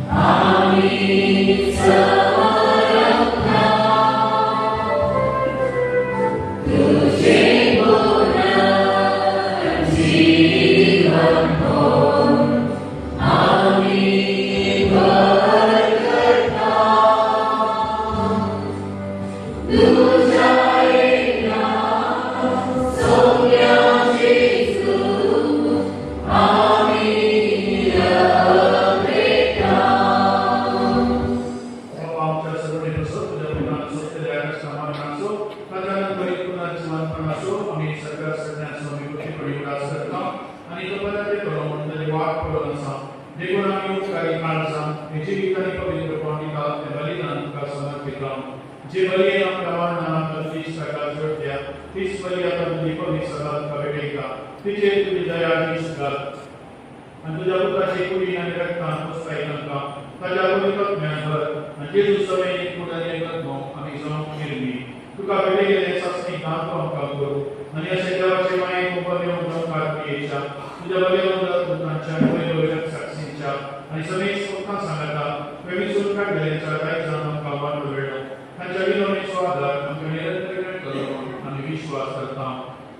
Amen. जिवंतपणाचो आमी सगळ्या सगळ्यांचो आमी कृतीपणी उडास करता आनी तो परत येतलो म्हणून ताजी वाट पळोवन आसा. देखून आमी उपकारी काळजान हे जिवीत आनी पवित्रपण दिता तें बलिदान तुका समर्पिता. जे बलयेन आमकां मरणान आमकां तुजी इश्टागात जोडल्या तीच बली आतां तुजी पवित्र सभा तुका भेटयता. तिचेर तुजी दया दीस घाल आनी तुज्या पुताचे कुडीन आनी रक्तान पोसताय तांकां ताज्या पवित्र ज्ञान भर आनी जेजू समेत एकूण आनी एकत्व आमी जावंक निर्मी. तुका भेटयलेलें सासणी दान तूं आमकां करूं आनी अशें देवाचे मायेक उपदेवन आमकां क्रियेच्या तुज्या बरें दुतांच्या वयर साक्षींच्या आनी समेत स्वतां सांगाता वेविसून काडलेल्यांच्या दायजान आमकां वांटो मेळ्ळो. तांच्या विनवणेचो आदार आमकां निरंतर मेळटलो म्हणून आमी विश्वास करता.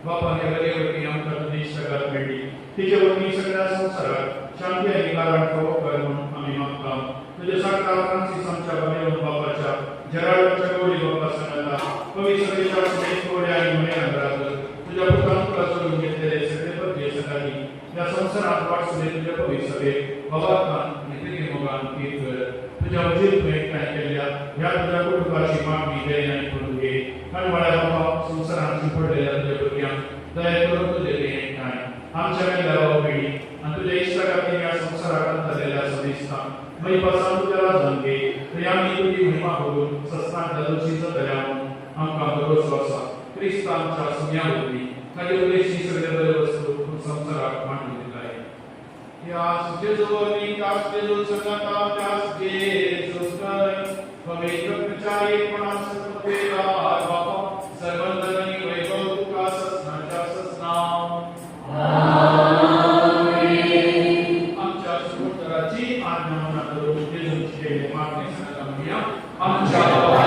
बापा ह्या बरे वरवीं आमकां तुजी इश्टागात मेळ्ळी तिचे वरवीं सगळ्या संवसाराक शांती आनी कारण फावो कर म्हणून आमी मागता. तुज्या साकरा फ्रांसीस आमच्या बरेवन बापाच्या जेराल्डाच्या गौडी बापा सांगाता पवित्र सभेच्या समेत गौड्या आनी मयरांत तुज्या पुतान तुका सोडून घेतलेले सगळे पदवे सकाळी ह्या संवसारांत वाटसुले तुज्या पवित्र सभेक भावार्थान आनी प्रिती मोगान तीर कर. तुज्या उजीर तूं एकठांय केल्ल्या ह्या तुज्या कुटुंबाची मागणी दयेन आनी करून घे. काणवाळ्या बाबा संवसारांत शिंपडलेल्या तुज्या भुरग्यांक दया करून तुजे ते एकठांय आमच्या मेल्या पिढी आनी तुज्या इश्टागातीन ह्या संवसाराक अंतरलेल्या समेस्तांक महिपासान तुज्या राजान घे. थंय आमी तुजी महिमा करून सस्नाक दादोशी जातल्या म्हणून आमकां भरोसो आसा. क्रिस्त आमच्या सुम्या वरवीं ताजे उद्देशी सगळे बरे वस्तू तूं संवसाराक मांडून दिलाय. त्यास जेजू वरवीं त्यास जेजू सांगाता त्यास जेजू पवित्र एकपणान सर्वतेदार बापा सर्वंदनी वैभव तुका ससनाच्या ससना. आमच्या सुपुत्राची आज्ञा मनात धरून जेजून शिकयल्लें मागणें सांगाता म्हणया. आमच्या बाबा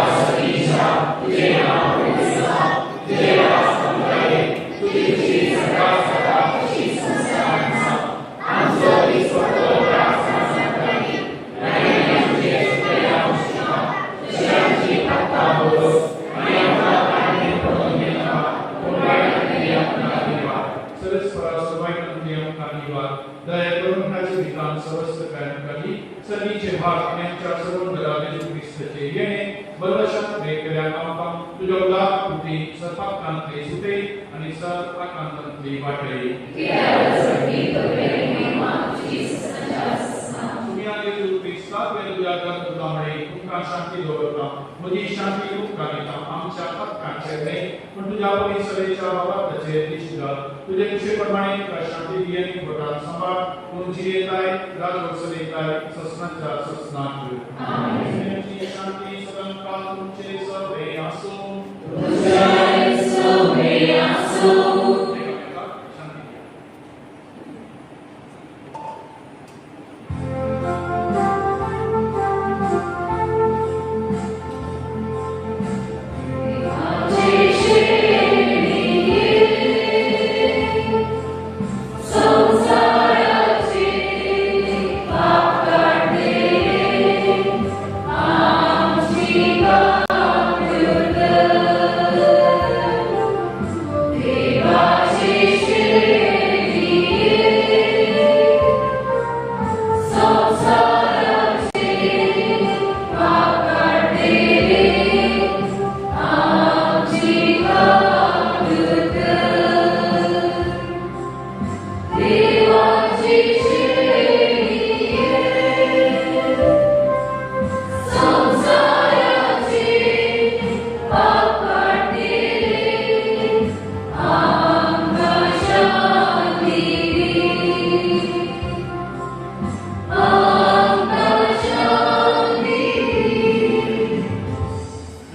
तुझे नाव पवित्र जावं, तुझे राज येवं, तुजी इच्छा स्वर्गात जाता तशी संवसारांत जावं. आमचो दिसपट्टो ग्रास आज आमकां दी आनी आमचे चुकलेल्या मनशांक तशी आमची पातकां बोस आनी आमकां काडणे पडून दिनाका, पूण वायटांतली आमकां दिवा. सरस्परा सर्वांतली आमकां दिवा. दया करून ह्या जिवितांत सवस्तकाय आमकां दी. सदीचे भाग आनी आमच्या सर्वंदरा जेजू क्रिस्ताचे येणे बलवशांत केल्या आमकां तुज्या उदार कृती सर्पाकांतली सुटे आनी सर्पाकांतांतली वाटय. तुमी जेजू क्रिस्ता तुज्या तुझा तुमकां शांती दवरता. म्हजी शांती तुमकां दिता. आमच्या पातकांचेर न्हय पूण तुज्या पवित्र सभेच्या बाबाचेर दिश्ट घाल. तुजे इच्छे प्रमाणे तुका शांती दी आनी पोटात सांबाळ. तूं जियेताय राजवट चलयताय ससनाच्या ससनाक. शांती सदांकाळ तुमचे सवे आसूं. शांती दिया.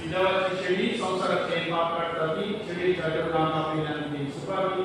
देवाची शेळी संसाराचे पाप काडटा ती शेळीच्या जेवणाक आपल्यान ती सुपारी.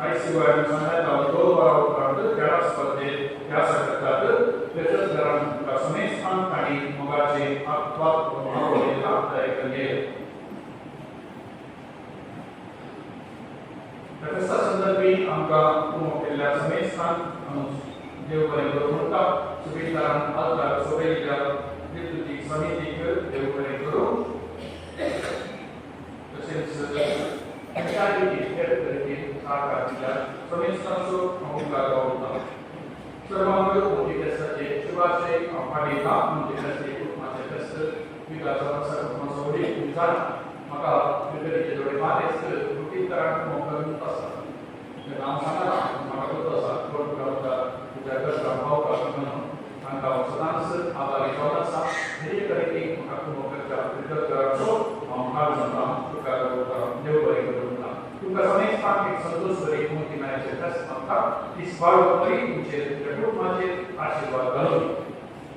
आयसीवाय सांगता 2 वरां उपरांत खेळा स्पर्धेत ह्या करतात. तशेंच घरान तुमकां समेस्तांक तांणी मोगाचे फेस्ता संदर्भी आमकां कुमक केल्ल्या समेस्तांक देव बरें करूं म्हणटा. सुबेदारान आल्तार सोबयल्ल्या विद्युतीक समितीक देव बरें करूं. तशेंच पंचायतीक हेर तरेचे सहकार दिल्या समेस्तांचो हांव उपकार गावता. सर्वांक मोदी फेस्ताचे शुभाशय हांव पाठयतां. मोदी फेस्त कुटुंबाचें फेस्त विकासा कुटुंबाचो व्हडील जाणा म्हाका फिरगतीचे थोडे मानेस्त रुटींतरांक मोकळून आसा. तेन्ना हांव सांगना म्हाका खबर आसा कोण रावता तुज्या घरकाम पावता म्हणून तांकां हांव सदांच आभारी जावन आसा. हे तरेन म्हाका कुमक करच्या फिरगतकाराचो हांव काळ जाता उपकार गावता. देव बरें करूं म्हणटा. तुमकां समेस्तांक एक संतोश बरी मोती मायाचें फेस्त मागता. तीस बाळूक बरी तुमचेर तुमच्या कुटुंबाचेर आशिर्वाद घालून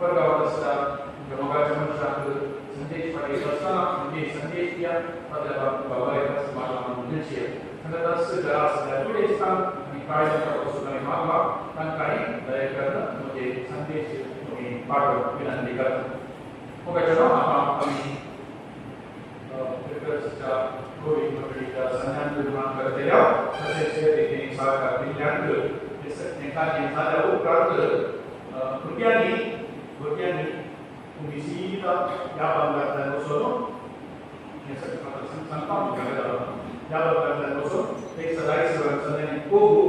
वर्गावत आसता तुमच्या मोगाच्या मनशांक संदेश पाठयत आसतना म्हणजे संदेश दिया ताच्या तुमकां बरें फेस्त मागलां म्हणून दिवचें. तस घरा आसल्या पिडेस्तांक आनी काळजांत वचून आमी मागला तांकांय दया करून म्हजे संदेश तुमी पाठोवंक विनंती करता. मोगाच्या आतां आमी फिरगर्सच्या कोवीड मंडळीच्या संज्ञान निर्माण करतल्या तशेंच हे देखीन सहकार दिल्ल्यांक हें कार्य जाल्या उपरांत भुरग्यांनी भुरग्यांनी तुमी सीधा ह्या बांदांतल्यान वचून हें सगळें सांगता ह्या बांदांतल्यान वचून एक सदांच संज्ञानी कोगू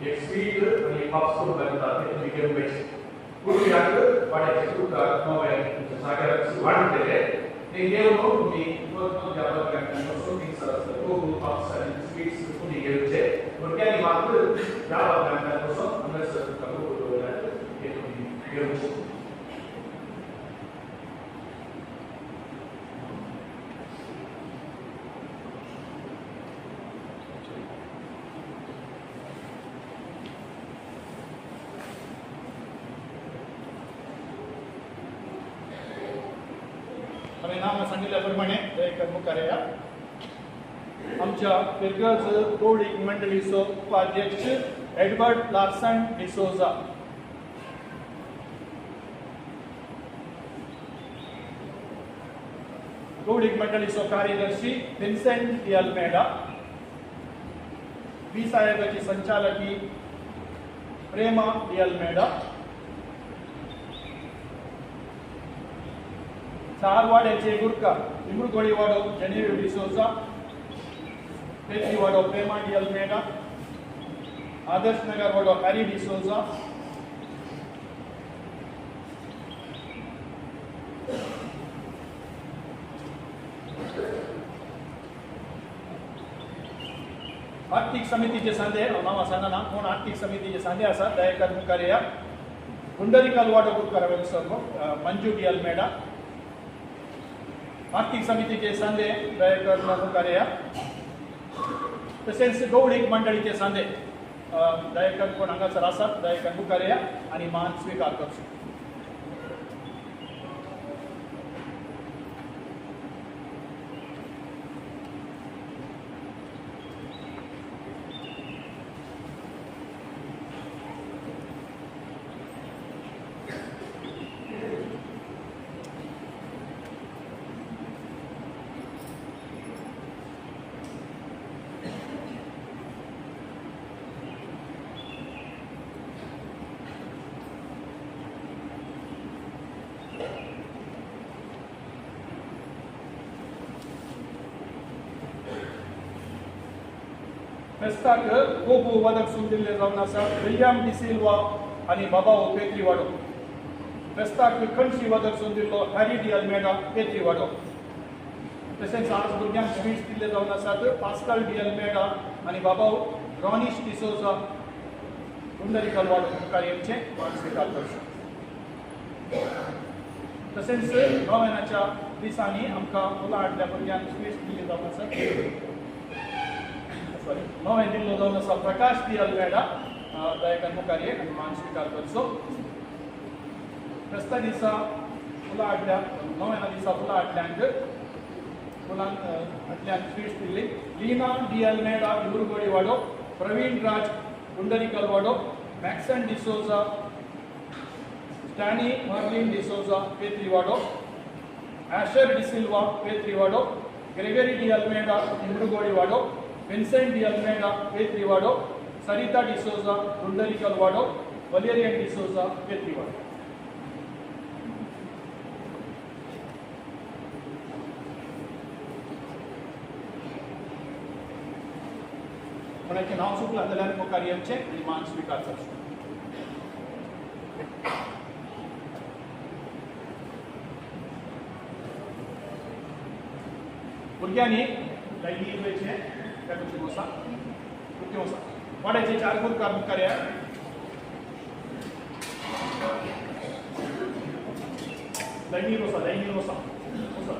एक स्वीट आनी एक पाप्स तुमकां दिता ते तुमी घेवन वयचे. भुरग्यांक वाड्याचे कुकार नवे तुमच्या जाग्यार वाडटले ते घेवन तुमी ह्या बांदांतल्यान वचून थिंगसर कोगू पाप्स आनी स्वीट्स तुमी घेवचे. भुरग्यांनी मात्र ह्या बांदांतल्यान वचून हांगासर तुमकां कोगू दवरल्यार ते तुमी घेवचे. हांवें नांवां सांगिल्ल्या प्रमाणे दयेकर मुखार येया. आमच्या फिरगर्ज गौडीक मंडळीचो उपाध्यक्ष एडवर्ड लार्सन डिसोजा, गौडीक मंडळीचो कार्यदर्शी विन्सेंट डी अल्मेडा, बी साहेबाची संचालकी प्रेमा डी अल्मेडा, चार वाड्याचे गुरकार इमरुगोळी वाडो जेनेव्हिव डिसोजा, पेत्री वाडो प्रेमा डी अल्मेडा, आदर्श नगर वाडो हॅरी डिसोजा, आर्थीक समितीचे सांदे हांव नांवां सांगना कोण आर्थीक समितीचे सांदे आसात दयेकर मुखार येया. पुंडरीकाल वाडो गुरकार हांवें विसरलो मंजू डी अल्मेडा, आर्थीक समितीचे सांदे दयेकर मुखार येया. तशेंच गौडीक मंडळीचे सांदे दयेकर कोण हांगासर आसात दयेकर मुखार येया आनी मान स्विकार करचो. फेस्ताक कोबू वदक सुंदिल्ले जावन आसा विल्यम डिसिल्वा आनी बाबाओ पेत्री वाडो. फेस्ताक खणशी वदक सुंदिल्लो हॅरी डी अल्मेडा पेत्री वाडो. तशेंच आज भुरग्यांक स्वीट्स दिल्ले जावन आसात पास्कल डी अल्मेडा आनी बाबाओ रॉनिश डिसोजा पुंडरीकल वाडो मुखार येवचें मान स्विकार करचो. तशेंच नोव्हेनाच्या दिसांनी आमकां फुलां हाडल्या भुरग्यांक स्वीट्स दिल्ली जावन आसात सॉरी नवें दिल्लो जावन आसा प्रकाश डी अल्मेडा दयेकर मुखार ये आनी मान स्विकार करचो. फेस्ता दिसा फुलां हाडल्या नोव्हेना दिसा फुलां हाडल्यांक फुलां हाडल्यांक स्वीट्स दिल्ली Leena D Almeida Imrugodi Wado, Praveen Raj Pundarikalwado, Maxon D'Souza, Stany Marlin D'Souza Petriwado, Asher D'Silva Petriwado, Gregory D Almeida Imbrugodiwado, Vincent D Almeida Petriwado, Sarita D'Souza Pundarikalwado, Valerian D'Souza Petriwado. कोणाचें नांव चुकलां जाल्यार मुखार येवचें आनी मान स्विकार करचो. भुरग्यांनी लायनी वयचें त्या कुशीन वसा, कुर्ती वसा, वाड्याचे चार गुरकार मुखार या. लायनीर वसा, लायनीर वसा, वसा.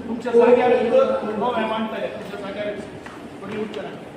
तुमच्या जाग्यार नवें मांडटले, तुमच्या जाग्यार थोडी उठचें ना.